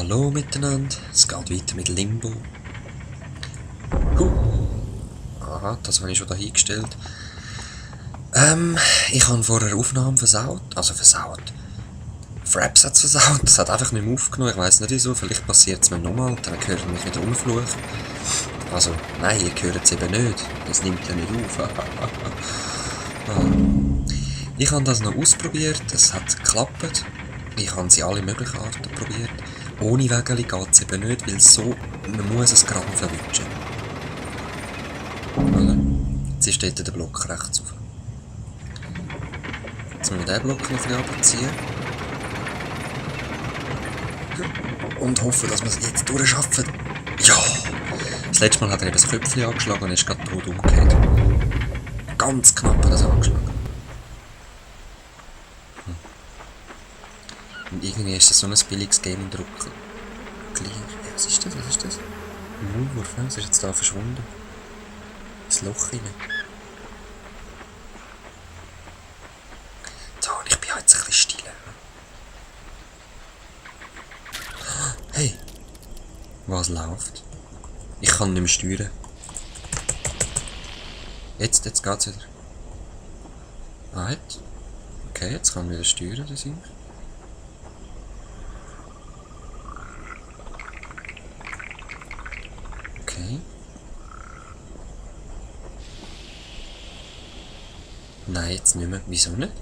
Hallo miteinander, es geht weiter mit Limbo. Aha, das habe ich schon da hingestellt. Ich habe vorher Aufnahmen versaut. Fraps hat es versaut, es hat einfach nicht mehr aufgenommen, ich weiss nicht wieso, vielleicht passiert es mir nochmal, dann höre ich mich wieder rumfluchen. Also, nein, ihr hört es eben nicht, es nimmt ja nicht auf. Ich habe das noch ausprobiert, es hat geklappt. Ich habe sie alle möglichen Arten probiert. Ohne Wägeli geht es eben nicht, weil so, man muss es gerade verwischen. Oder? Jetzt ist dort der Block rechts auf. Jetzt müssen wir den Block noch ein bisschen runterziehen. Und hoffen, dass wir es jetzt durchschaffen. Ja! Das letzte Mal hat er eben das Köpfchen angeschlagen und ist gerade tot umgekehrt. Ganz knapp hat er es angeschlagen. Und irgendwie ist das so ein billiges Game und Druck. Gleich. Was ist das? Was ist das? Ein Maulwurf, was ist jetzt da verschwunden? Das Loch rein. So, und ich bin jetzt ein bisschen still. Hey! Was läuft? Ich kann nicht mehr steuern. Jetzt geht's wieder. Ah, jetzt? Okay, jetzt kann ich wieder steuern, das ist. Okay. Nein, jetzt nicht mehr. Wieso nicht?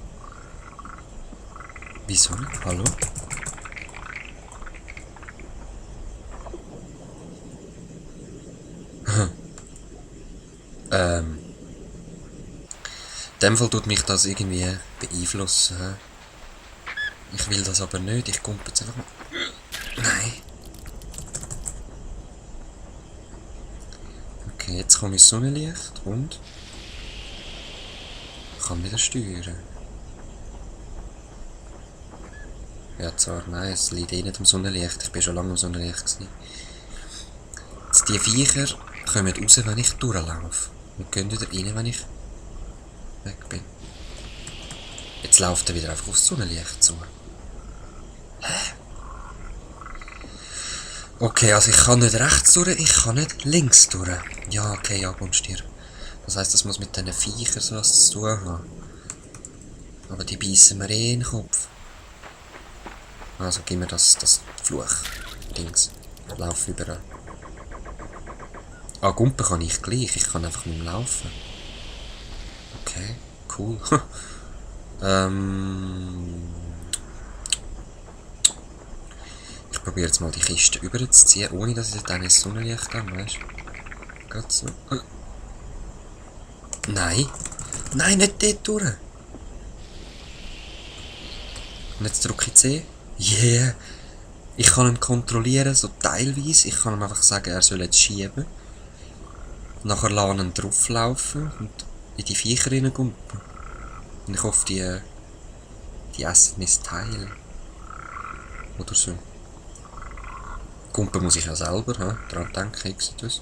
Wieso nicht? Hallo? In dem Fall tut mich das irgendwie beeinflussen. Ich will das aber nicht, ich komme jetzt einfach mal. Nein. Okay, jetzt komme ich ins Sonnenlicht und kann wieder steuern. Ja, zwar, nein, es liegt eh nicht am Sonnenlicht, ich bin schon lange am Sonnenlicht gewesen. Jetzt, die Viecher kommen raus, wenn ich durchlaufe. Und gehen wieder rein, wenn ich weg bin. Jetzt läuft er wieder einfach aufs Sonnenlicht zu. Hä? Okay, also ich kann nicht rechts durch, ich kann nicht links durch. Ja, okay, ja, und stirb. Das heisst, das muss mit diesen Viechern so was zu tun haben. Aber die beißen mir eh in den Kopf. Also gib mir das Fluch-Dings. Lauf überall. Ah, Gumpen kann ich gleich, ich kann einfach nicht mehr laufen. Okay, cool. Ich probiere jetzt mal die Kiste überzuziehen, ohne dass ich dann ins Sonnenlicht habe, weißt du? Gerade so. Nein! Nein, nicht dort durch! Und jetzt drücke ich C. Yeah! Ich kann ihn kontrollieren, so teilweise. Ich kann ihm einfach sagen, er soll jetzt schieben. Nachher lasse ich ihn drauflaufen und in die Viecher reingumpen. Und ich hoffe, die essen mein Teil. Oder so. Gumpen muss ich ja selber, daran denke ich das.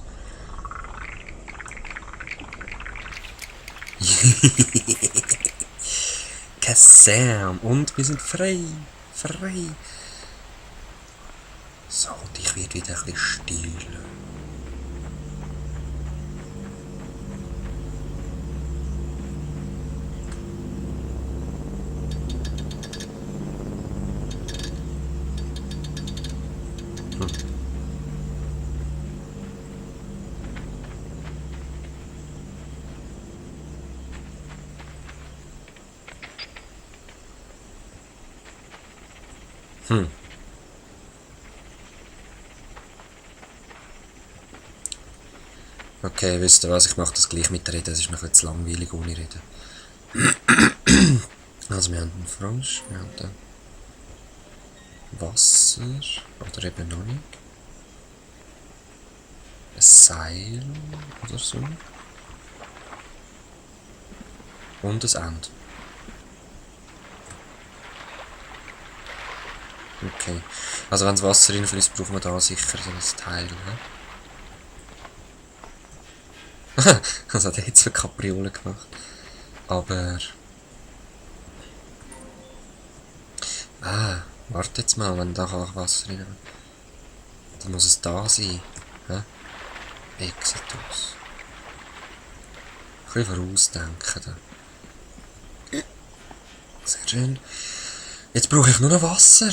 Kassam! Und wir sind frei! Frei! So, und ich werde wieder ein bisschen still. Okay, wisst ihr was, ich mache das gleich mit Reden, das ist mir ein bisschen langweilig ohne Reden. Also wir haben einen Frosch, wir haben dann Wasser, oder eben noch nicht. Ein Seil oder so. Und ein Ende. Okay. Also wenn das Wasser reinfließt, brauchen wir da sicher so ein Teil. Das hat er jetzt für Kapriolen gemacht. Aber... warte jetzt mal, wenn da kann Wasser rein. Oder muss es da sein? Hä? Exitus. Ein bisschen vorausdenken da. Sehr schön. Jetzt brauche ich nur noch Wasser.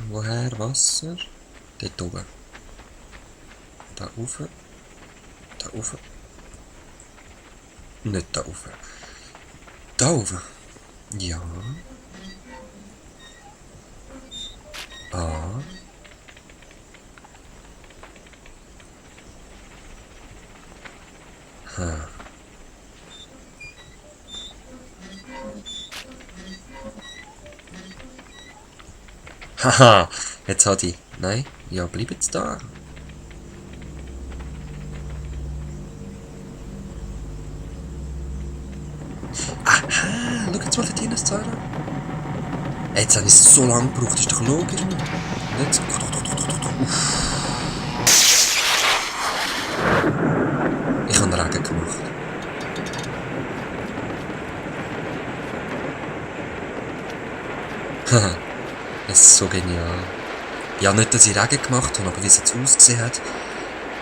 Woher Wasser? Dort oben. Da rauf. Da rauf. Nicht da rauf. Da rauf. Ja. Ah. Ha. Haha, jetzt hat ich. Nein, ja, bleib jetzt da. Aha, schau jetzt mal dort hin, Zara. Jetzt habe ich so lange gebraucht, das ist doch logisch. Jetzt. Uff. Ich habe Regen gemacht. Haha, das ist so genial. Ja, nicht, dass ich Regen gemacht habe, aber wie es jetzt ausgesehen hat,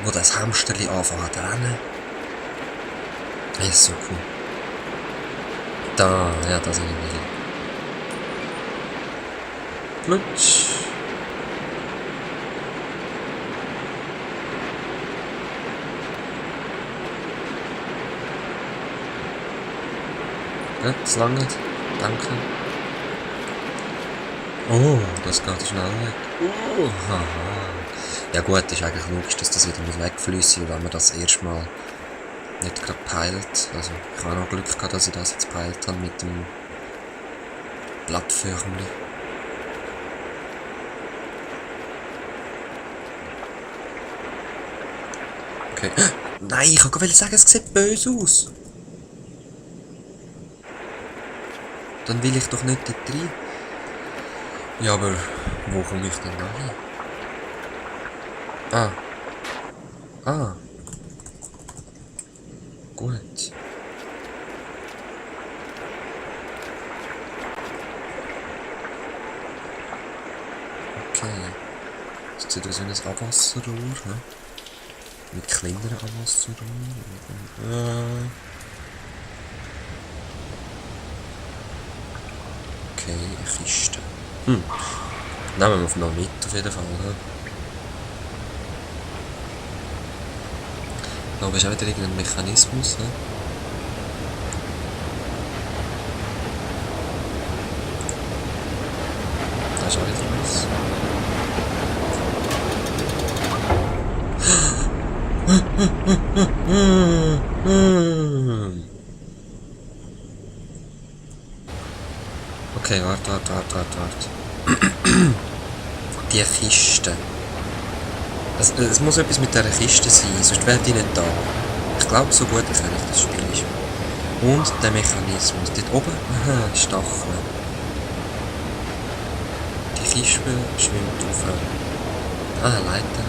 wo das Hamsterli anfängt zu rennen. Das ist so cool. Da, ja, das habe ich will. Flutsch. Ja, das lange. Danke. Oh, das geht schnell weg. Oh, haha. Ja gut, ist eigentlich logisch, dass das wieder wegfließen, wenn man das erste Mal nicht gerade peilt. Also ich habe noch Glück gehabt, dass ich das jetzt peilt habe mit dem Blattförmchen. Okay. Nein, ich wollte sagen, es sieht böse aus. Dann will ich doch nicht dort rein. Ja, aber wo komme ich denn da hin? Ah. Ah. Gut. Okay. Das sieht aus wie ein Abwasserrohr, ne? Mit kleineren Abwasserrohren. Okay, eine Kiste. Nehmen wir noch mit, auf jeden Fall. Ne? Da ist auch wieder irgendein Mechanismus. Ne? Da ist auch wieder was. Okay, warte. Die Kiste. Es muss etwas mit dieser Kiste sein, sonst wäre die nicht da. Ich glaube, so gut kenne ich das Spiel schon. Und der Mechanismus. Dort oben, aha, die Stacheln. Die Kiste schwimmt auf. Leiter.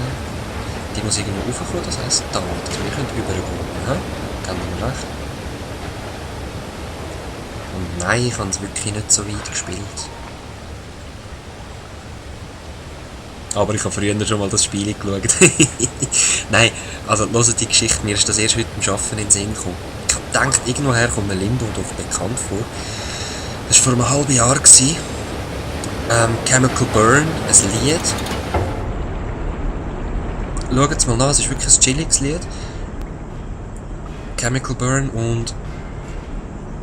Die muss irgendwo raufkommen, das heisst da, dass wir rübergehen können. Geben wir recht. Und nein, ich habe es wirklich nicht so weit gespielt. Aber ich habe früher schon mal das Spiel geschaut. Nein, also hört die Geschichte, mir ist das erst heute beim Arbeiten in den Sinn gekommen. Ich habe gedacht, irgendwoher kommt mir Limbo doch bekannt vor. Das war vor einem halben Jahr. Chemical Burn, ein Lied. Schaut es mal nach, es ist wirklich ein chilliges Lied. Chemical Burn, und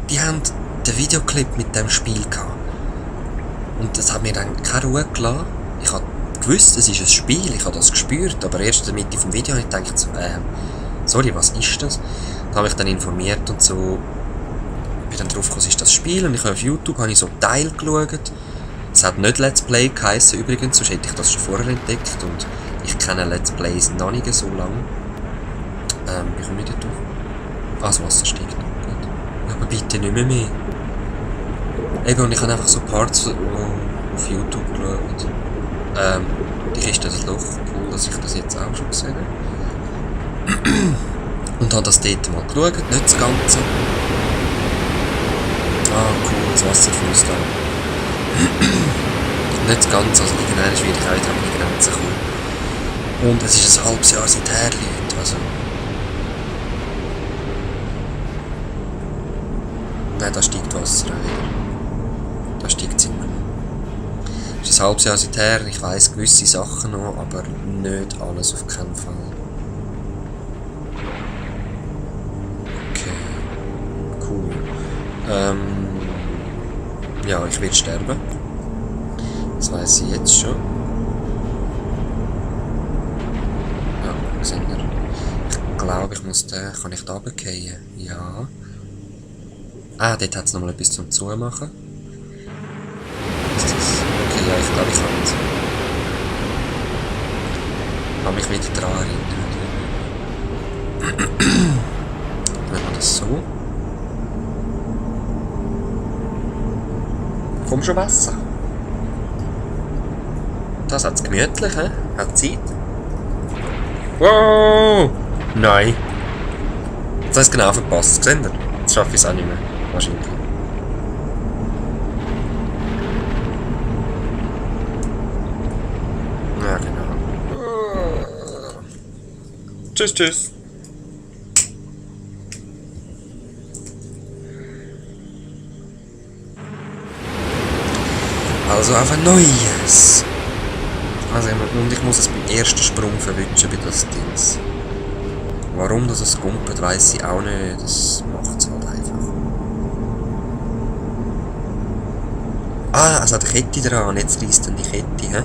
die haben den Videoclip mit dem Spiel gehabt. Und das hat mir dann keine Ruhe gelassen. Ich habe gewusst, es ist ein Spiel, ich habe das gespürt, aber erst in der Mitte vom Video habe ich gedacht, sorry, was ist das? Da habe ich dann informiert und so, bin dann drauf gekommen, es ist das Spiel, und ich habe auf YouTube so Teil geschaut. Es hat nicht Let's Play geheissen übrigens, sonst hätte ich das schon vorher entdeckt, und ich kenne Let's Plays noch nicht so lange. Wie komme ich da drauf? Das Wasser steigt noch, gut. Aber bitte nicht mehr. Eben, und ich habe einfach so Parts auf YouTube geschaut. Die Kiste, das Loch, cool, dass ich das jetzt auch schon gesehen habe. Und habe das dort mal geschaut, nicht das Ganze. Cool, das Wasser fließt da. Nicht das Ganze, also irgendwann ist wieder auch wieder an die Grenze gekommen. Und es ist ein halbes Jahr seither, Leute, also... Nein, da steigt Wasser auch wieder. Da steigt es immer noch. Es ist ein halbes Jahr seither, ich weiss gewisse Sachen noch, aber nicht alles auf keinen Fall. Okay. Cool. Ja, ich werde sterben. Das weiss ich jetzt schon. Ja, seht ihr? Ich glaube, ich muss den... Kann ich da runterfallen? Ja. Ah, dort hat es nochmal etwas zum Zumachen. Was ist das? Okay, ja, ich glaube, ich kann mich wieder daran erinnern. Wenn wir das so... Komm schon, Wasser. Das hat's gemütlich, hä? Hat Zeit. Wow! Nein. Das ist genau verpasst. Seht ihr? Jetzt schaffe ich es auch nicht mehr. Wahrscheinlich. Ja, genau. Tschüss, tschüss. Also auf ein neues. Also, und ich muss es beim ersten Sprung verwünschen bei das Dings. Warum das es gumpet, weiss ich auch nicht. Das macht es halt einfach. Ah, es hat eine Kette dran. Jetzt reißt dann die Kette, hä?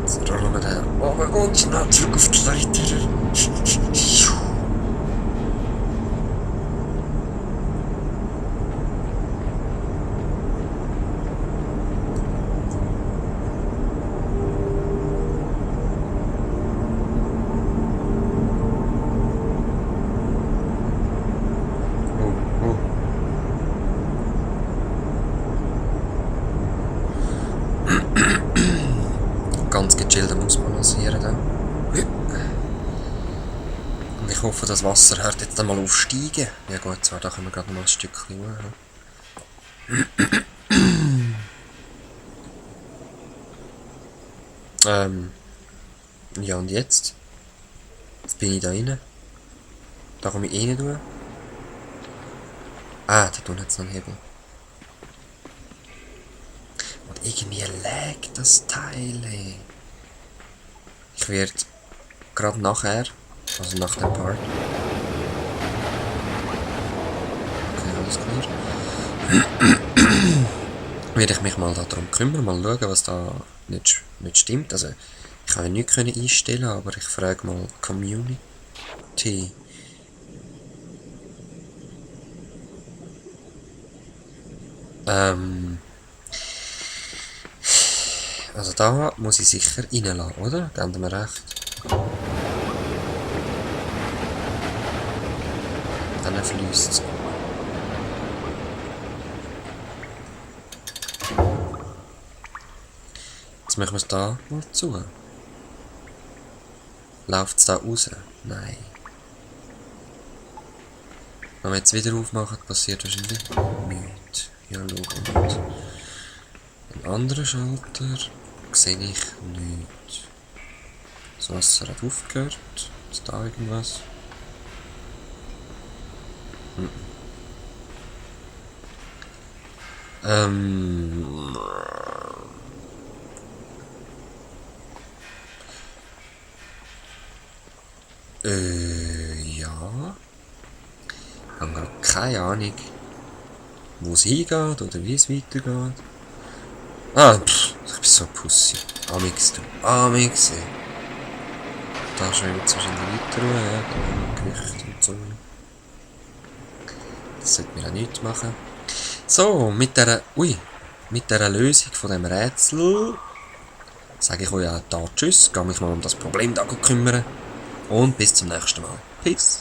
Jetzt rollen wir den. Oh mein Gott, schnell zurück auf die Leiter. Ganz gechillt muss man lancieren dann. Und ich hoffe, das Wasser hört jetzt einmal aufsteigen. Ja gut, zwar da können wir gerade noch mal ein Stückchen hoch. Ja und jetzt? Jetzt bin ich da rein. Da komme ich eh nicht durch. Ah, da tun jetzt noch einen Hebel. Und irgendwie lag das Teil, ey. Ich werde gerade nachher, also nach dem Part. Okay, alles klar. Werde ich mich mal darum kümmern, mal schauen, was da nicht stimmt. Also, ich kann ja nichts einstellen, aber ich frage mal Community. Also da muss ich sicher reinlassen, oder? Geben wir recht. Dann fließt es. Jetzt machen wir es da mal zu. Läuft es da raus? Nein. Wenn wir jetzt wieder aufmachen, passiert wahrscheinlich nichts. Ja, schau mal. Ein anderer Schalter sehe ich nichts. Das Wasser hat aufgehört. Ist da irgendwas? Ja. Ich habe gerade keine Ahnung, wo es hingeht oder wie es weitergeht. Ah, pff, ich bin so Pussy. Amix, du. Amix, ey. Da schreiben wir wahrscheinlich weiter, ja, genau, Gewicht und so. Das sollte mir auch nichts machen. So, mit dieser Lösung von dem Rätsel sage ich euch auch da Tschüss, gehe mich mal um das Problem da kümmern und bis zum nächsten Mal. Peace.